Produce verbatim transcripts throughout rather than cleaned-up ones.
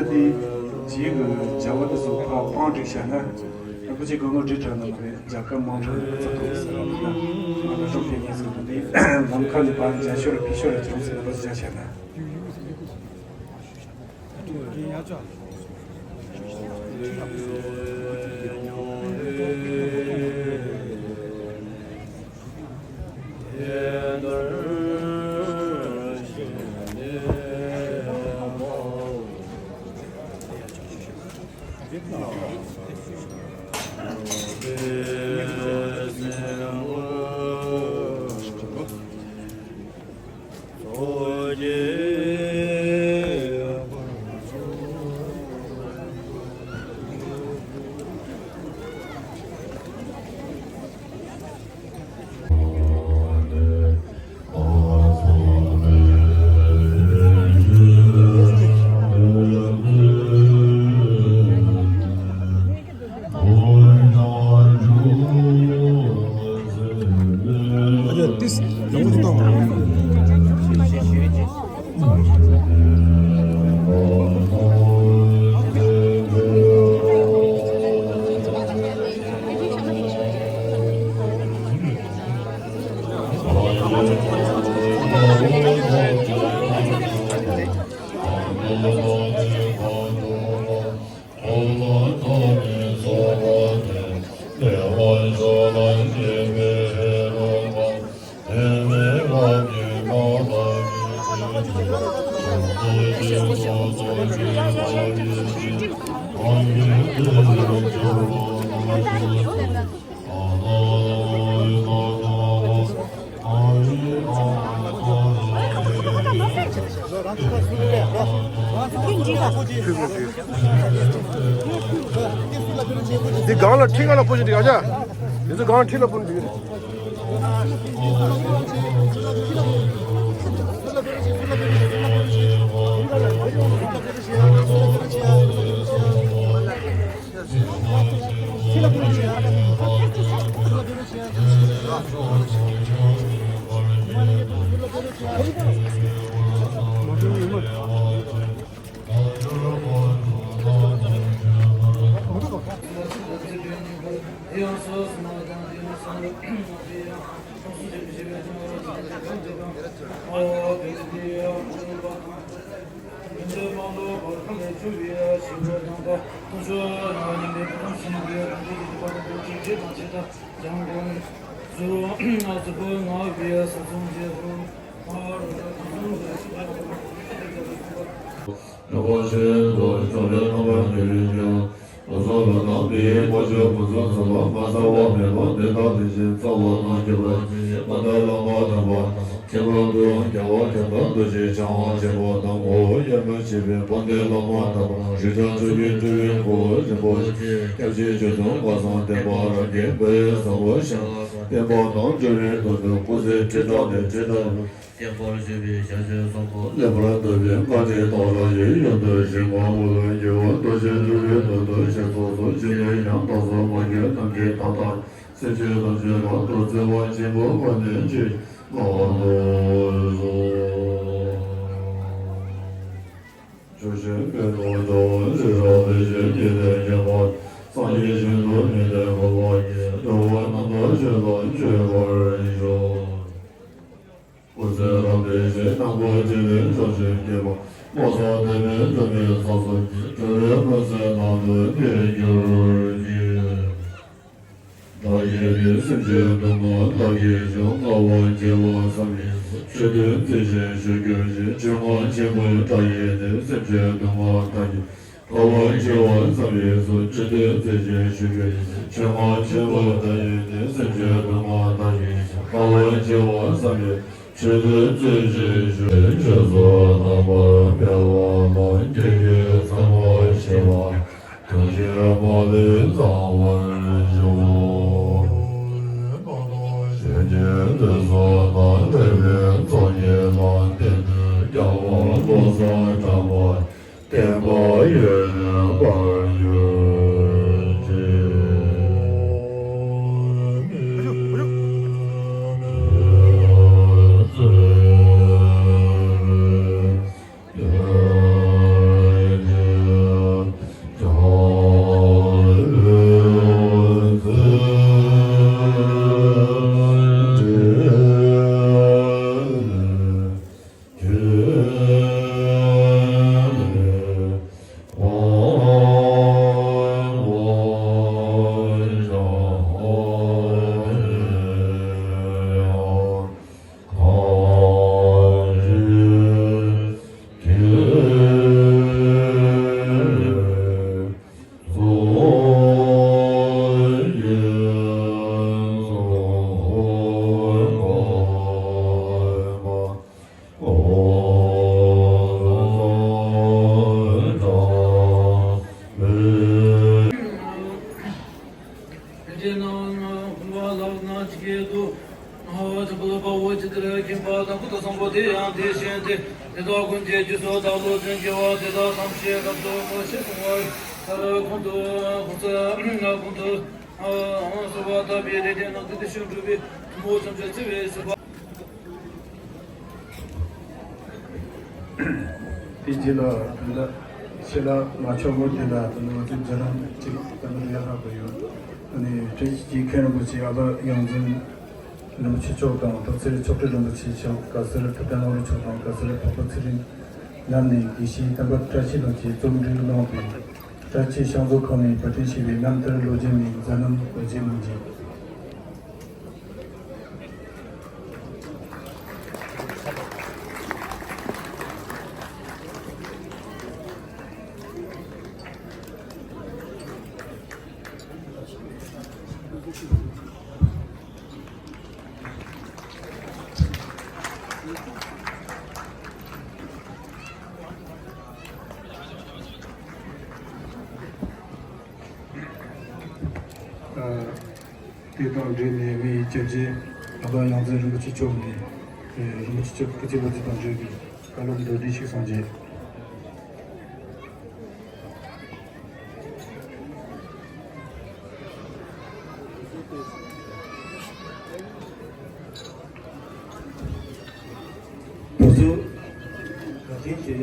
དེ་རྗེས་ཀྱི་བྱ་བ་དེ་ཚོ་ཕར་སྤང་བསྒྲིགས་བྱས་ན། རིན་པོ་ཆེ་དགུང་ལོ་བགྲེས་དྲགས་ན་མ་རེད། རྒྱལ་ཁབ་མང་དྲགས་ན་བཙུགས་ཐུབ་ཟེར་བ་ལ་ང་ལ་རོགས་ཕན་ངེས་ཟེར་བ་དེ་ལམ་ཁ་ནས་ཕར་འཇལ་ཤོར་ཕུད་ཤོར་བྱུང་ཟེར་ན་བཟོ་བྱས་བྱས་ན། འདི་སྒང་ལ་ཁྲི་སྒང་ལ་སྤོ་ཞིག་འདི་ག་ཅག་འདི་ཚོ་སྒང་ཁྲི་ལ་སྤུན་འདི། བསྟན་པ་དང་འབྲེལ་བའི་དོན་དུ་སྐུ་ཚེ་ཁྲི་ཕྲག་ནས་ཁྲི་ཕྲག་ལ་བརྟན་པར་བཞུགས་པའི་ཞལ་བཞེས་གསུང་གོ་ལེགས་པར་བསྟོད་པའི་བཀའ་དྲིན་དང་རང་གཞན་ཡོངས་སུ་ཞིང་ཁམས་འོད་ལ་འགྱུར་བ་མཐར་ཕྱིན་འགྲུབ་པའི་དོན་དུ་ཞལ་གསུང་གསོལ་ཞིང་ཡང་དག་སུ་མ་གྱུར་ནམ་མཁའི་མཐའ་དང་སེམས་ཅན་ཐམས་ཅད་ལ་ཐུགས་བརྩེ་བ་ཆེན་པོའི་སྒོ་ནས་ཆེད་མངགས་ཏེ་གསུངས། ཆོས་ཀྱི་དཔལ་ལུང་དུ་རི་རབ་ལས་བཞེངས་ཀྱི་ལས་མཁན་པ། སངས་རྒྱས་ཞིང་དུ་མི་ལྡན་འཁོར་བ་ཉིད། འགྲོ་བ་རྣམས་ལ་ཆོས་ལ་སྤྱོད་པར་ཤོག་སྐུ་ཚེ་རབ་བརྟན་ཞིང་ནམ་མཁའ་ཕྲིན་ལས་ཕྱོགས་བཅུར་ཁྱབ་པ། མ་སངས་པའི་མི་འགྲོ་མི་ཚངས་སུ་འཁྱིལ། འགྲོ་བའི་མུན་སེལ་ལམ་དུ་བདེ་གྱུར་ཅིག་བདག་གིས་ནི་སེམས་ཅན་སྡུག་བསྔལ་དག་གི་སྦྱོང་། དཀའ་བ་སྤྱད་པ་བསམ་མི་ཁྱབ། ཆོས་དོན་མཛད་ཅིང་ཞུ་གྱུར་ཅིག་ཆོས་རྔ་ཆེན་པོ་བསྒྲགས་ཡས་ནས། སེམས་ཅན་སྡུག་བསྔལ་དག་གི་དཀའ་བ་སྤྱད་པ་བསམ་མི་ཁྱབ། ཆོས་དོན་མཛད་ཅིང་ཞུ་གྱུར་ཅིག་ཆོས་རྔ་ཆེན་པོ་བསྒྲགས་ཡས་ནས། སེམས་ཅན་སྡུག་བསྔལ་དག་གི་དཀའ་བ་སྤྱད་པ་བསམ་མི་ཁྱབ། ཆོས་དོན་མཛད་ཅིང་ཞུ་གྱུར་ཅིག་ཆོས་ཚོགས་རྣམ་པར་སྤེལ་བ་ལ། སྐྱེ་རྒུའི་ཚང་བར་བྱེད་པ། དོན་ཆེན་མ་ལུས་ཚང་བར་ཤོག་གཞན་གྱི་དུས་སུ་ན་འབྲེལ་བའི་ཚོགས་གཉིས་ལ་བརྟེན་ནས། རྒྱལ་བ་བློ་བཟང་གྲགས་པ་བསྟན་པ་ཡུན་རིང་པར་གྱུར་ཅིག་པའོ། ཇི་ལྟར་མཁྱེན་པ་དང་། ཀུན་ཏུ་བཟང་པོ་དེ་ཡང་དེ་བཞིན་ཏེ། དེ་དག་ཀུན་གྱི་རྗེས་སུ་བདག་སློབ་ཅིང་། དགེ་བ་དེ་དག་ཐམས་ཅད་རབ་ཏུ་བསྔོ་ཞེས་གསུངས་པ་ལྟར། ཀུན་ཏུ་ཀུན་ས་ཀུན་ཏུ་གསོལ་བ་བཏབ་པའི་ལས་དེ་རྣམས་ཀུན་དེ་བཞིན་འགྲུབ་པའི་ཕུང་པོ་ཐམས་ཅད་བརྩེ་བས་བསུ་བ། དེ་རྗེས་ལ་ད་ལྟ་ཕྱི་ལ་མ་ཆོག་མོ་དེ་ལ་ད་ནང་ཚོའི་རྒྱུ་རང་གཅིག་ད་ནང་ཡར་ལྷག་པ་ཡོད། ཨ་ནི་བཀྲ་ཤིས་ཀྱི་མཁན་རིན་པོ་ཆེ་ཨ་ལགས་ཡོངས་འཛིན་རིན་པོ་ཆེ་མཆོག་དང་། སྟག་འཚེར་མཆོག་སྤྲུལ་རིན་པོ་ཆེ་མཆོག། དཀར་གསལ་ཐུབ་བསྟན་ལྷ་རི་མཆོག་དང་། དཀར་གསལ་འཕགས་པ་ཚེ་རིང་རྣམ་གཉིས། དགེ་བཤེས་བསྟན་པ་བཀྲ་ཤིས་ལགས་ཀྱིས་རྩོམ་སྒྲིག་གནང་བའི་བཀྲ་ཤིས་ཤིང་བཟོ་ཁང་ནས་བོད་དོན་ཞེས་པའི་རྣམ་ཐར་ལོ་རྒྱུས་ནས་མཛད་རྣམ་འགོད་བཞེས་གནང་རྗེས། དེ་དང་འབྲེལ་ནས་ངའི་སྐྱབས་རྗེ་ཨ་ལགས་ཡོངས་འཛིན་རིན་པོ་ཆེ་མཆོག་ནས། རིན་པོ་ཆེ་མཆོག་སྐུ་ཚེ་བར་དུ་དང་འབྲེལ་བའི་བཀའ་སློབ་མདོར་བསྡུས་ཤིག་གསུང་རྗེས། བུ་ཚོ་ག་དྲིན་ཆེ།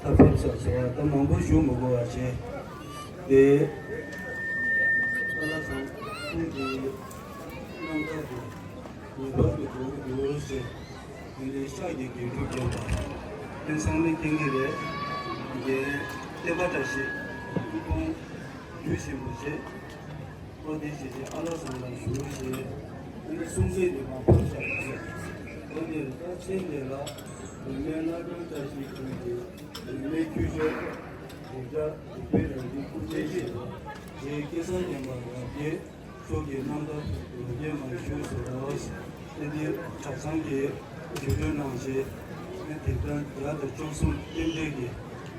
ད་ཕེབས་ས་ཟེར་བ་ད་མང་པོ་ཞུ་མི་དགོས་པ་བྱས་ཏེ། ཨ་ལགས་ཚང་ཁོང་གི་རྣམ་ཐར་དེ་ངེས་པར་དུ་གོ་གི་འདུག་ཟེར། དེ་ལས་ཤག་གི་དགེ་ཕྲུག་རྒན་པ་ཁྱེད་ཚང་མས་མཁྱེན་གྱི་རེད། རྒན་བསྟན་པ་བཀྲ་ཤིས་ཁོང་རྒྱུད་ཆེན་པོ་བྱས། ཨོ་དེ་བྱས་རྗེས་ཨ་ལགས་ཚང་ལ་ཞུ་ཞེས། ཨ་ནི་གསུང་སྲོལ་འདི་མ་ཕར་བཞག་ཟེར། ཨོ་དེ་ད་ཚེ་འདི་ལ་བུད་མེད་སྣ་དྲོན་བཀྲ་ཤིས་ཁོང་གིས་བུད་མེད་ཁྱུ་མཆོག་རིག་གྲྭ་རིག་པའི་རང་བཞིན་སྐུ་ཕྲེང་ཞེས་པ་རྗེ་གེ་སར་རྒྱལ་པོ་རང་རྒྱལ་མཆོག་གི་རྣམ་ཐར་ལོ་རྒྱུས་མ་ཞུས་སོ། ཨོ་དེ་འདི་གྲྭ་ཚང་གི་ཞུ་སྟོན་གནང་རྗེས། དེབ་ཐེར་བརྒྱ་དང་བཅུ་གསུམ་རྟེན་འབྲེལ་གྱི་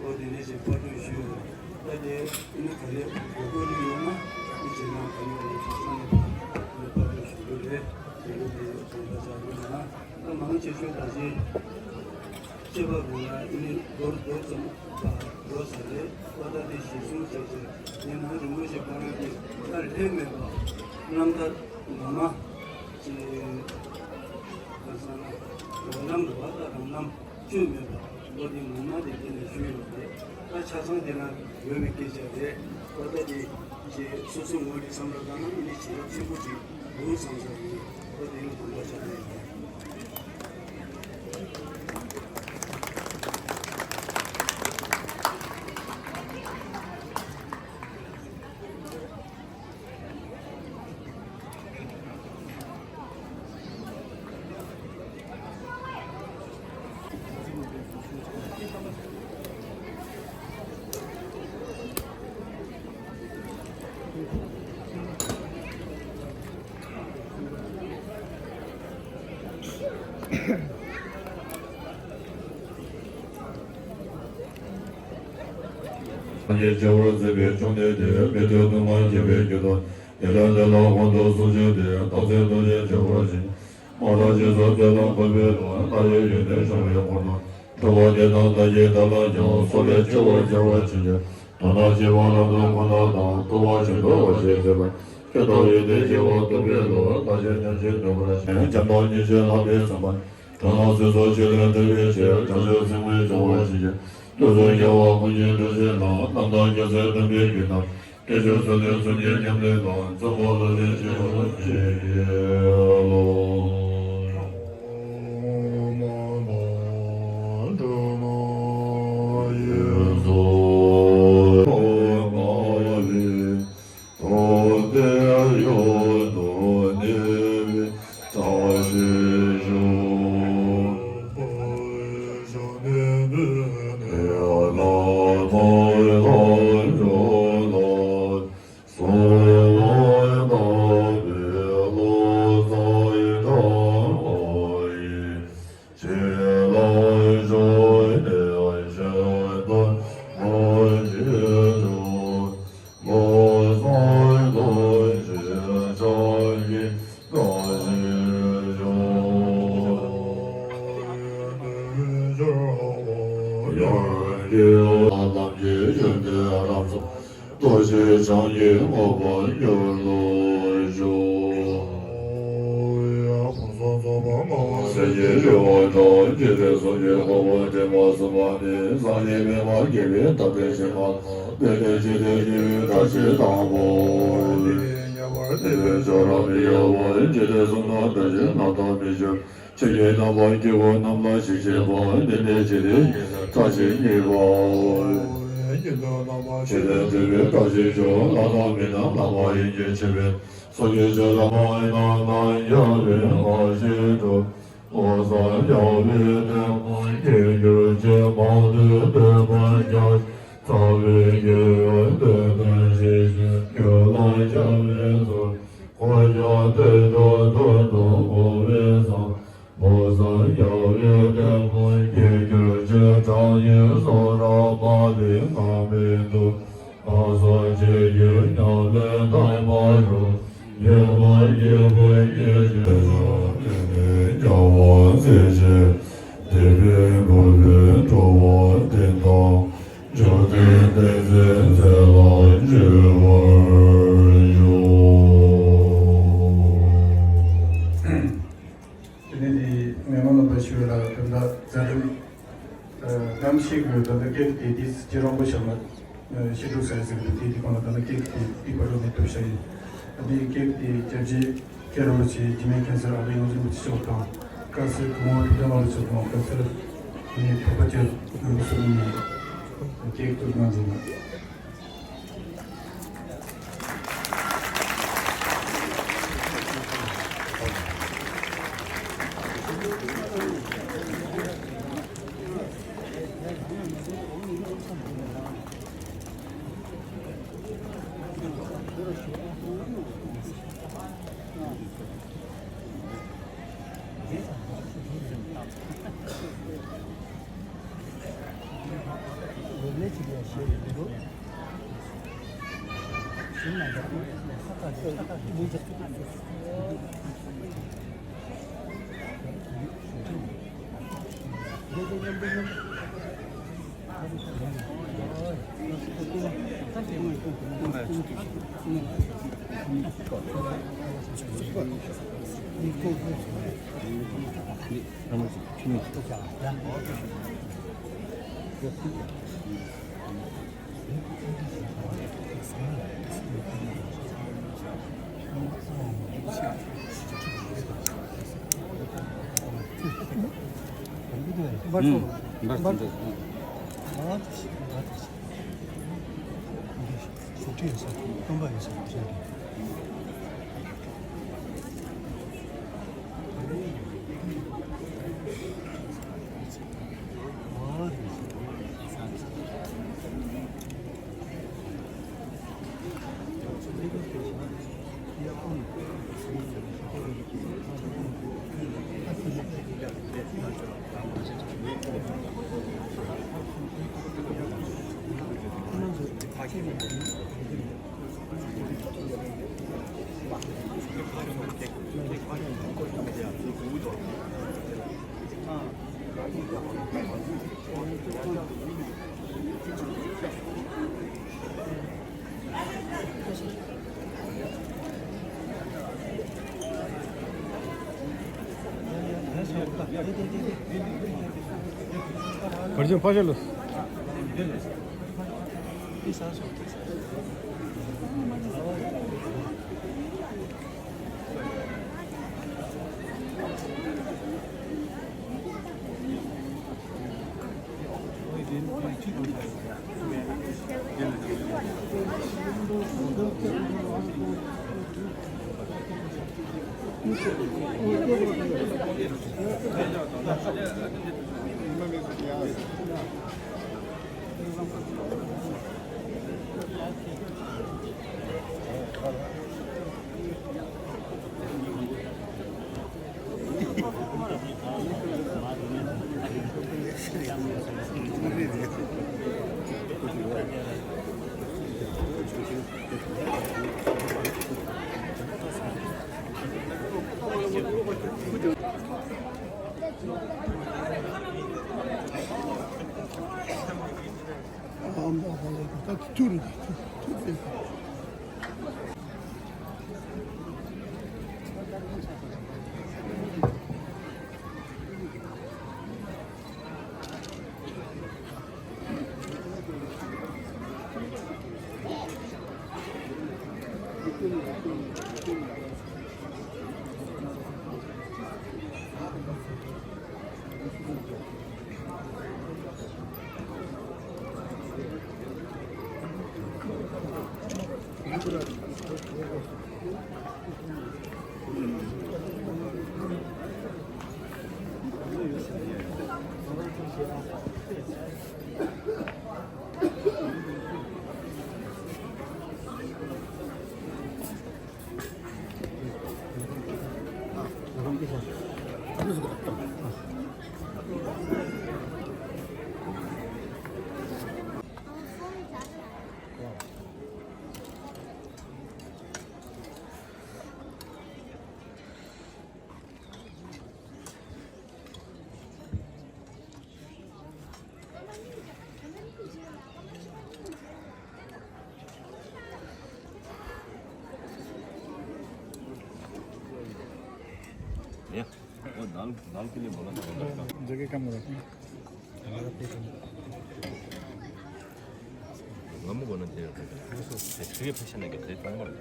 ཨོ་དེ་ནས་ཞེས་ཕར་སྐྲུན་ཞུས་ཡོད། ད་དེ་ཨ་ནི་ག་ལེར་དགོས་མཁོ་ནི་ཡོད་ན་ཨ་ནི་བྱེད་ན་ག་ནི་ཨ་ནི་ཕར་སྐྲུན་ཞུ་རྒྱུ་རེད། དེ་ལུགས་དེ་དགོངས་པ་བཞག་རོགས་གནང་། ད་མང་ཆེ་ཤོས་ད་གཞི་བཤད་པ་རུ་ལ་ཨ་ནི་མདོར་མདོར་ཙམ་པ་འགྲོ་ས་རེད། ཨོ་ད་དེ་གཞི་བཟུང་བྱས་རྗེས་ངས་ནང་རིན་པོ་ཆེ་ཁོ་རང་གི་ད་ལྷད་མེད་པ་རྣམ་ཐར་ངོ་མ། ཅེས་ཁ་སང་ལ་རང་རྣམ་རུ་བ་དང་རང་རྣམ་བཅོས་མེད་པ་ལོ་དེ་ངོ་མ་དེ་དེ་ནས་ཞུས་ཡོད་རེད། ད་ཆ་ཚང་དེ་ན་ཡོད་པའི་སྐད་ཆ་རེད། ཨོ་ད་དེ་ཅེས་སོ་སོ་ངོས་ནས་བསམ་བློ་བཏང་ན་ཨ་ནི་བྱེད་ཐབས་ཆེན་པོ་ཅིག་འདུག་བསམ་ས་རེད། ཨོ་དེ་ནི་དགོངས་པ་བཞག་ནས་ཡིན། སངས་རྒྱས་བྱ་བར་མཛད་པའི་བཅོམ་ལྡན་འདས། མི་མཐུན་དུ་མ་སྐྱེས་པའི་རྒྱུ་དང་། དེ་ལ་དེ་ལ་གོང་དུ་གསུངས་ཀྱང་། དེ་རྟག་འཛིན་རྡོ་རྗེ་འཆང་བར་བྱེད། མ་རིག་ཅེས་སོགས་དེ་དང་ཕུང་པོའི་ལུས། ལྷ་ཡི་ཡོན་ཏན་འཆང་བའི་འཁོར་དང་། འགྲོ་བ་དེ་དག་བདག་གིས་བདག་ལ་ཀྱང་། སྲོག་ལས་སྐྱོབ་པར་བྱ་བ་ཅི་བྱེད། དོན་དག་ཆེ་བ་རབ་ཏུ་མཁོ་རྟགས་དང་། མཐོ་བ་ཆེ་མཐོ་བར་ཤེས་མཛད་པ། ཁྱད་དུ་ཡོད་དེ་སྐྱེ་བོ་སྟོང་པའི་ལུས། ལྷ་ཆོས་ཉམས་ཤིང་འདོད་པར་བྱེད། བྱམས་དང་སྙིང་རྗེ་ལྷག་པའི་བསམ་པ། དོན་ལ་བརྩོན་སོགས་ཆོས་ལས་འདས་པའི་ཕྱིར། བྱང་ཆུབ་སེམས་དཔའི་སྦྱོར་བ་ཅི་བྱེད། དུས་གསུམ་རྒྱལ་བ་ཀུན་གྱི་གྲགས་ཅན་ལ། རྣམ་དག་རྒྱལ་སྲས་བསྟན་པའི་རྒྱུད་དང་། བསྟན་བཅོས་སྲོལ་ལས་ཚུལ་གྱིས་ཉམས་ལེན་དང་། བརྩོན་པ་ལ་ལན་ཅི་ལོ་ཅི་ལོ། ཀྱི་ལམ་གྱི་ཡོན་ཏན་རབ་རྫོགས། རྡོ་རྗེ་འཆང་གི་དངོས་པོར་གྱུར་ཏོ། ཕུན་སུམ་ཚོགས་པ་སྨྲ་བ་སེམས་ཀྱི་རི་བོ་དང་། འཇིག་རྟེན་གསུམ་གྱི་འཁོར་ལོ་བརྟན་པ་གསུམ་པ་ནི། སངས་རྒྱས་པདྨ་རྒྱས་པའི་བདག་བསྐྱེད་ཕྱིར་མ་ལགས། དེ་ནས་འཇིག་རྟེན་སྐྱེ་བོའི་བདག་བསྐྱེད་དང་པོ། དེ་ནས་ཉེ་བར་གནས་པའི་ཆོས་རབ་མི་རྒྱས་པ། འཇིག་རྟེན་གསུམ་ན་འདུ་ཞིང་རྣམ་དག་མི་འབྱུང་། ཆོས་ཀྱི་རྣམ་པར་འགྱུར་བ་རྣམས་ལ་ཞེན་བྱེད་པ། འདི་ནི་འཇིག་རྟེན་གྱི་བདག་བསྐྱེད་གཉིས་པའོ། འཇིག་རྟེན་འདུལ་བའི་བདག་བསྐྱེད་མཆོག་ལྷ་དང་མི་རྣམས་རྣམ་པར་ཡིད་ཀྱིས་མཆོད་པའི་ཚོགས་ཀྱི་མཆོག་དང་། མ་ཡི་དྭགས་དང་ཡབ་ཡུམ་འོག་གཞན་དྲུག །དབུས་གཙང་རྒྱལ་བའི་དེད་དཔོན་གྱིས་གྱུར་ཅིང་། མང་ཐོས་སྡེ་པ་ཡང་རྩ་བའི་དགེ་བའི་དོན་དང་། ཞེས་བྱ་རྒྱུད་ལ་ཁྱབ་པའི་ཚུལ། འཁོར་བཅས་དོན་དུ་ཐོག་ཏུ་བསྐོར་བའི་མཚན། དབུས་གཙང་རྒྱལ་བའི་དེད་དཔོན་གྱིས་གྱུར་ཅིང་། གྲངས་སྙེད་སུ་རབ་མ་ལུས་ངང་མིན་འདུ། ལྷག་བསམ་ཆོས་ཀྱི་ཉམས་ལེན་དམ་པ་རུ། ཉེ་བར་སྐྱེས་བུ་སྐྱེ་མཆེད་ཆོས་ཉིད་ཉམས་པ་མཛད་ཅིང་། དེ་བས་འགྲོ་བའི་འགྲོ་བ་བདེན་དང་། འབྱོར་ལྡན་བསྟན་འཛིན་ཚེ་ལ་སྤྱོད་པར་ཤོག །དེ་ནས་དེ་མི་མང་རྣམ་པ་ཞུ་བ་ལ་དོན་དག་མཛད་རིམ་གཏམ་བཤད་ཀྱི་དོན་དག་སྐད་དེ་དེ་སྤྱི་རོང་པོ་ཞབས་ལ་ཤེས་སྒྲུབ་ས་ཡ་ཟེར་གྱི་འདུག་དེ་དེ་གོང་ལ་དོན་དག་སྐད་དེ་དེ་པར་རོ་ནས་ཐུབ་ཤ་ཡིན། དེ་སྐད་དེ་རྒྱལ་སྤྱི་མཁན་རིན་པོ་ཆེ་འཇིགས་མེད་མཁྱེན་གསལ་ཨ་ལྷ་ཡོངས་འཛིན་པ་ཆེ་མཆོག་དང་། བཀའ་སྲིད་སྐུ་ངོ་ཐུབ་བསྟན་ལགས་ཆེ་དང་། བཀའ་སྲིད་ནས་ཐུབ་པ་ཆེ་རིན་པོ་གསུམ་ནས་སྐད་བཏུབ་གནང་འཛིན། བར་ཆད་ཕར་ཞོག་ལོ། ཨ་ཨ་ཨ་ད་ཐུག་རེད། ཐུག་ཐུག་རེད། ये, वो दाल, दाल के लिए बोला था। जगह कम हो रहा है। नमक होना चाहिए। ये फ्री फैशन है क्या? ये तो हमारा।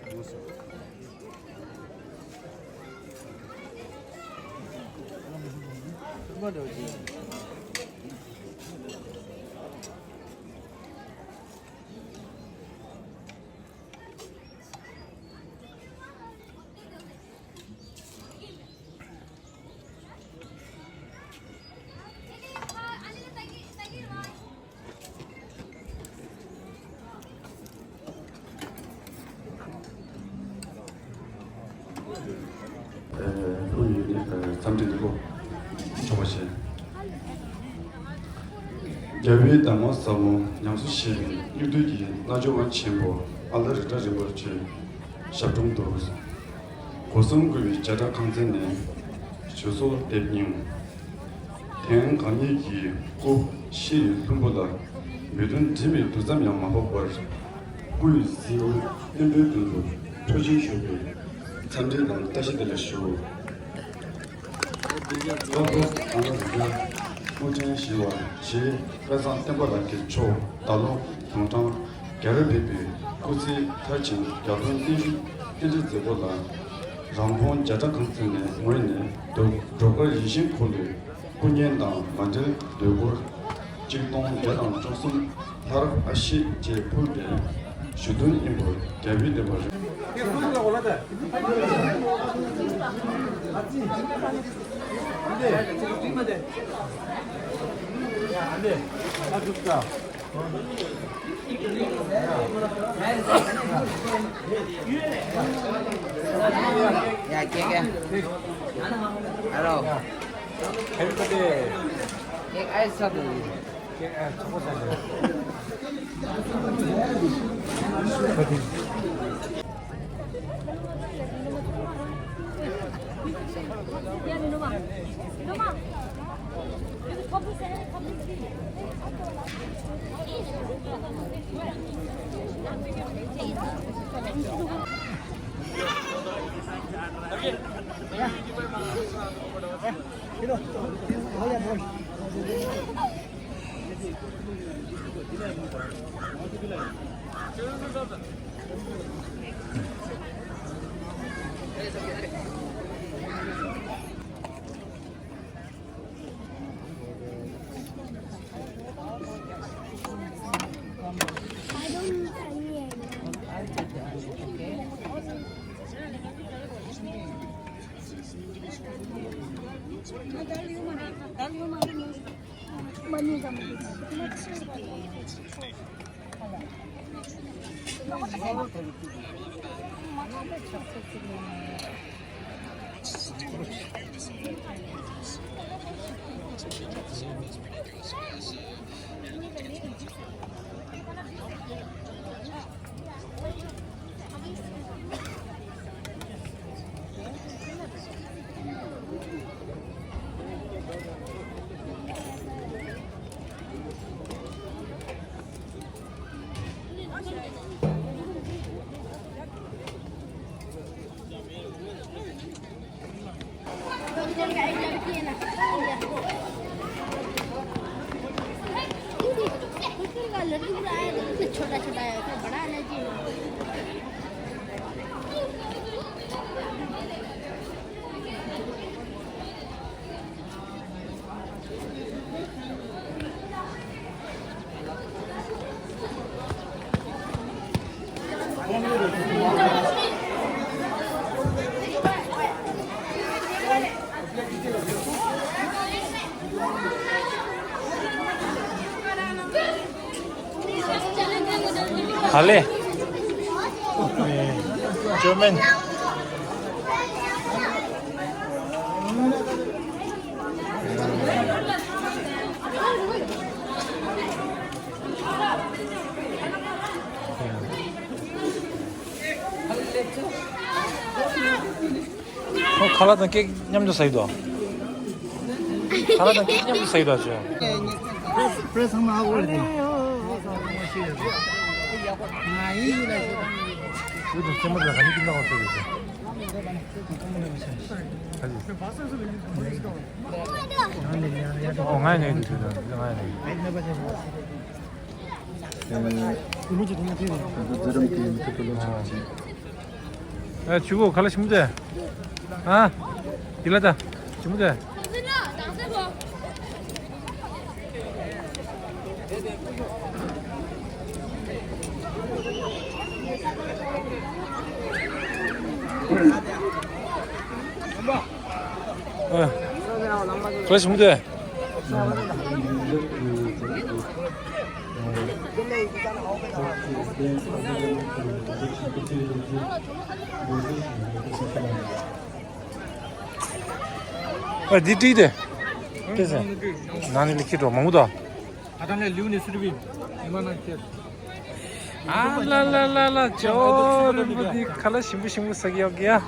ཨ་ཕུལ་ཡོད་ནས་འཚམས་འདྲི་ལེགས་པོ་ཆོག་པ་བྱས། རྒྱལ་བའི་གདམས་ངག་ཟབ་མོ་ཉམས་སུ་བཞེས་པའི་སྙིགས་དུས་ཀྱི་རྣལ་འབྱོར་པ་ཆེན་པོ་ཨ་ལ་རི་ཏྲ་རིན་པོ་ཆེ་ཞབས་དྲུང་དུ། སྒོ་གསུམ་བསྐུལ་བའི་བྱེ་བྲག་ཁང་ཚན་ནས་ཞུ་གསོལ་འདེབས་སྙིང་། དེང་གང་ཉིད་ཀྱི་སྐུ་ཤི་ཡི་ལྷུན་པོ་ལ་མོས་གུས་འདྲེས་མའི་རྡུལ་ཙམ་ཡང་མ་ཕོག་པར་སྐུ་ཡི་གཟི་འོད་བརྟན་པོའི་མདུན་དུ་འཕྲོ་ཆེན་ཞུགས་པའི་འཚམས་འདྲི་དང་བཀྲ་ཤིས་བདེ་ལེགས་ཞུ། སྐུ་ཕྲེང་བཞི་པ་རྗེ་དཔལ་བཟང་བསྟན་པ་ལགས་ཀྱིས་མཆོག་ཟླ་ལུང་རྫོང་འཕྲང་རྒྱལ་རབས་བོད་ཀྱི་སྐུ་ཚེའི་མཐར་ཕྱིན་རྒྱ་སྟོན་བརྟན་བཞུགས་རྟེན་འབྲེལ་མཛད་སྒོ་ལ། རང་ཁོངས་བརྒྱ་ཕྲག་ཁང་ཚན་ནས་ངོས་ནས་སྒྲོལ་དཀར་ཡིད་བཞིན་འཁོར་ལོའི་སྐུ་བརྙན་དང་མཎྜལ་ཟློས་གར་གཅིག་སྟོང་བརྒྱ་དང་བཅུ་གསུམ་ལྷ་རབ་ཨ་ཤེ་བཅས་ཕུལ་ཏེ་ཞུ་དོན་ཨིན་པར་རྒྱལ་བའི་བསྟན་པ་རེད། ཡ་ཀེ་ཀེ། ཧེ་ལོ། ཧེ་པི་བར་ཐི་ཌེ། ཀེག་ཨའི་ས་དུ། ཀེག་ཨའི་ཚོགས་པ་ས་དུ། ག་ལེ། ཅོ་མེན། ཁོ་ཁ་ལག་དང་ཀེག་མཉམ་དུ་ཟ་ཡི་འདུག་ཁ་ལག་དང་ཀེག་མཉམ་དུ་ཟ་ཡི་འདུག་ཅོ། པྲེ་སི་ཚང་མ་ཧ་གོ་རེད་དེ། ང་ཡིན་ལ་ཞེ་དྲག་ཡོད་དུ་སེམས་པ་ལ་ག་ནི་ཀི་ལ་བ་ཚོ་རེད་ཟེར། ཨོ་ང་ཡིན་ནས་དུས་ཚོད་དང་ང་ཡིན་ནས། ཨ་ཆུ་གོ་ཁ་ལ་ཞིམ་དེ། ཨ། དེ་ལ་ད། ཞིམ་དེ། ཨ། ཁ་ལ་ཞིམ་དེ། ཨ་འདི་བྲིས་ཏེ། ཏེ་ཟེར། ནང་ནས་ལི་ཁྱི་འགྲོ་མང་པོ་དང་། ཨ་ད་ནས་ལིའུ་ནས་སུ་རི་བི། ཉི་མ་ནང་ཁྱེར། ཨ་ལ་ལ་ལ་ལ་ཇོ་རིན་པོ་འདི་ཁ་ལག་ཞིམ་པོ་ཞིམ་པོ་ཟ་གི་ཡོད་གི་ཡ།